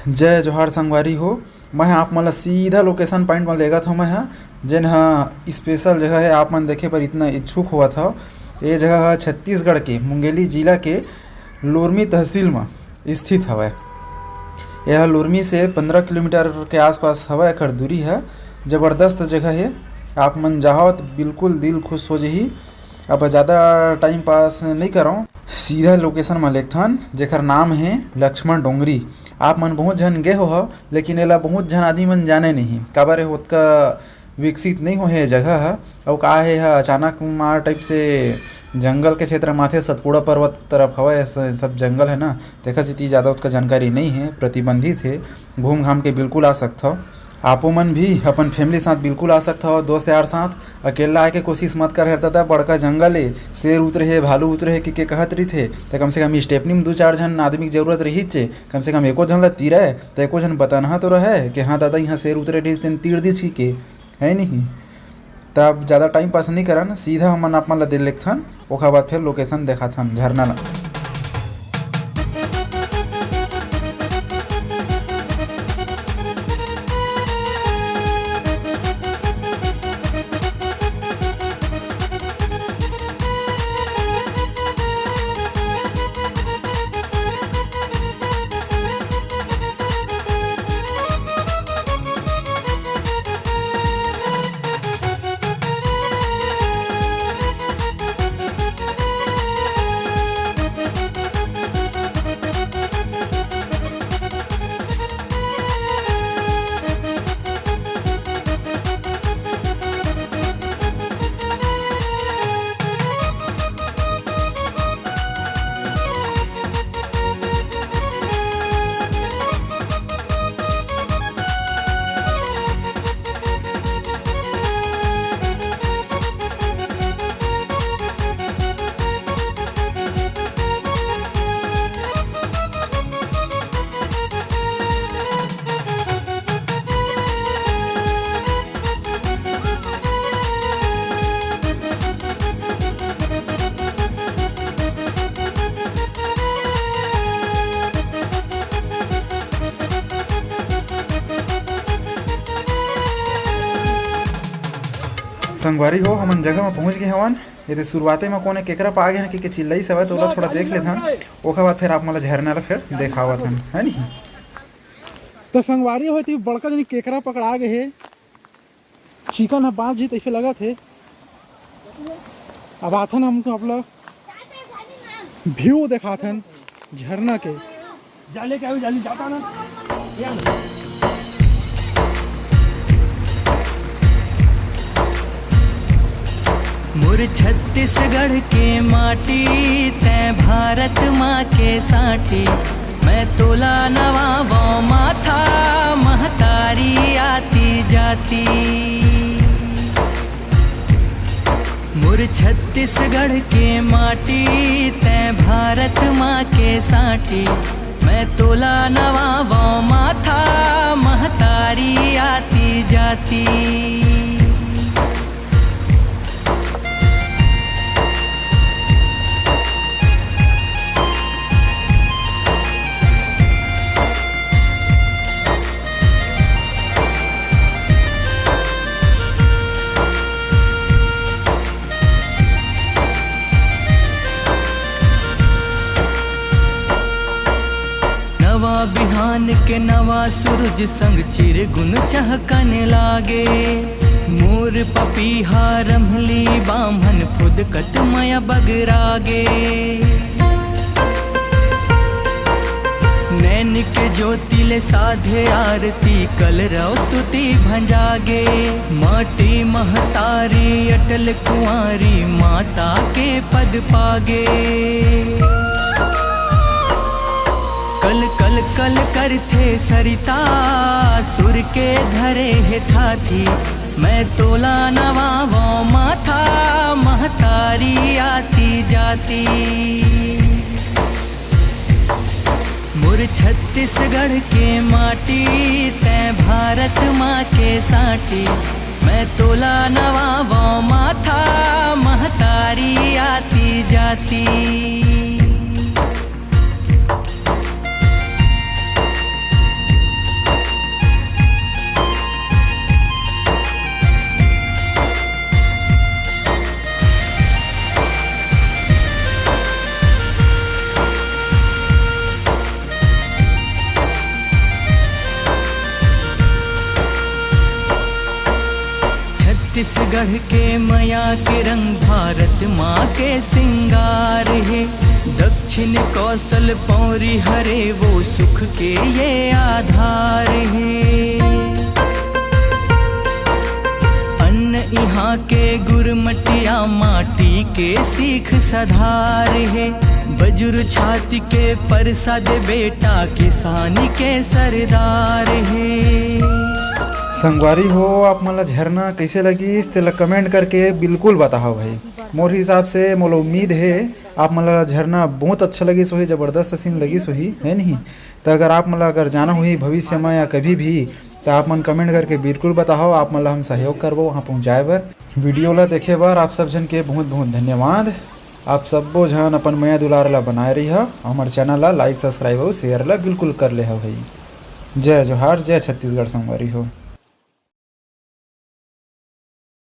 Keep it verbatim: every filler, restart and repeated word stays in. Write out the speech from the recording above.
जय जोहार संगवारी हो, मैं ह आप मन ल सीधा location point म लेगत हव। मैं ह जेन ह special जगह हे, आप मन देखे बर इतना इच्छुक होवत हव। ये जगह ह छत्तीसगढ़ के मुंगेली जिला के लोरमी तहसील म स्थित हवय। यह लोरमी से पंद्रह किलोमीटर के आसपास हवय, एकर दूरी ह। जबरदस्त जगह हे, आप मन जाहव त बिल्कुल दिल खुश हो जही। अब ज़्यादा time pass नइ करव, सीधा location म लेगथन, जेकर नाम हे लक्ष्मण डोंगरी। आप मन बहुत झन गे हो हव, लेकिन एला बहुत झन आदमी मन जाने नहीं, काबर ए ओतका विकसित नइ होहे ये जगह ह। अउ का हे, ह अचानक मार type से जंगल के क्षेत्र म आथे, सतपुड़ा पर्वत तरफ हवय, स-, सब जंगल हे ना, तेखर सेती ज़्यादा ओतका जानकारी नइ हे, प्रतिबंधित हे। घूम घाम के बिल्कुल आ सकथव। आपो मन भी अपन family साथ बिल्कुल आ सकथव, दोस्त यार साथ। अकेला आए के कोशिश मत कर, हर दादा बड़का जंगल ए, शेर उतरे हे, भालू उतरे हे के, के कहत रहिथे, त कम से कम stepney म दू चार झन आदमी के जरूरत रहिच हे। कम से कम एको झन ल तीरय, त एको झन बतानहा तो रहय कि हाँ दादा, इहाँ शेर उतरे रहिस, तेन तीर दिस के, है नहीं? तब ज़्यादा time pass नइ करन, सीधा हमन आप मन ल दे लेगथन, ओखर बाद फिर location देखाथन झरना ल। संगवारी हो, हमन जगह म पहुंच गे हवन। एदे शुरुआते म कोने केकरा पागे हे कि के चिल्लई सवय, तो ओला थोड़ा देख लेथन, ओकर बाद फिर आप मन ल झरना ल फिर देखावत हन, है नी? तो संगवारी हो, एती बड़का जनी केकरा पकड़ा गे हे, चिकन ह बांच जी तइसे लगत हे। अब आथन हम तो आप ल view देखाथन झरना के। जाले क्या हुई, जाली जाता ना। मोर छत्तीसगढ़ के माटी, तै भारत माँ के साटी। मैं तोला नवावों माथा, महतारी आती जाती। मोर छत्तीसगढ़ के माटी, तै भारत माँ के साटी। मैं तोला नवावों माथा, महतारी आती जाती। नवा बिहान के नवा सूरज संग चिरगुन चहकन लागे। मोर पपीहा रमली बाम्हन फुदकत मया बगरागे। नैन के ज्योति ले साधे आरती, कलरव स्तुति भंजागे। माटी महतारी अटल कुंवारी, माता के पद पागे। कल कल कल करथे सरिता, सुर के धरे हे थाथी। मैं तोला नवावों माथा, महतारी आती जाती। मोर छत्तीसगढ़ के माटी, तै भारत माँ के साटी। मैं तोला नवावों माथा, महतारी आती जाती। चढ़ के मया के रंग भारत माँ के सिंगार हे। दक्षिण कौशल पौरी हरे वो सुख के ये आधार हे। अन्न इहाँ के गुरमटिया माटी के सीख सधार हे। बजुर छाती के परसाद बेटा किसानी के सरदार हे। संगवारी हो, आप मन ला झरना कइसे लगिस, तेला comment करके बिल्कुल बताहव भाई। मोर हिसाब से, मोला उम्मीद हे, आप मन ला झरना बहुत अच्छा लगिस होही, जबरदस्त scene लगिस होही, है नहीं? त अगर आप मन ला अगर जाना होही भविष्य में या कभी भी, त आप मन comment करके बिल्कुल बताहव, आप मन ला हम सहयोग करबो वहाँ पहुँचाए बर। Video ला देखे बर आप सब झन के बहुत बहुत धन्यवाद। आप सब्बो झन अपन मया दुलार ला बनाए रहिहा, हमर channel ला like, subscribe अउ share ला बिल्कुल कर लेहा भाई। जय जोहार, जय छत्तीसगढ़ संगवारी हो।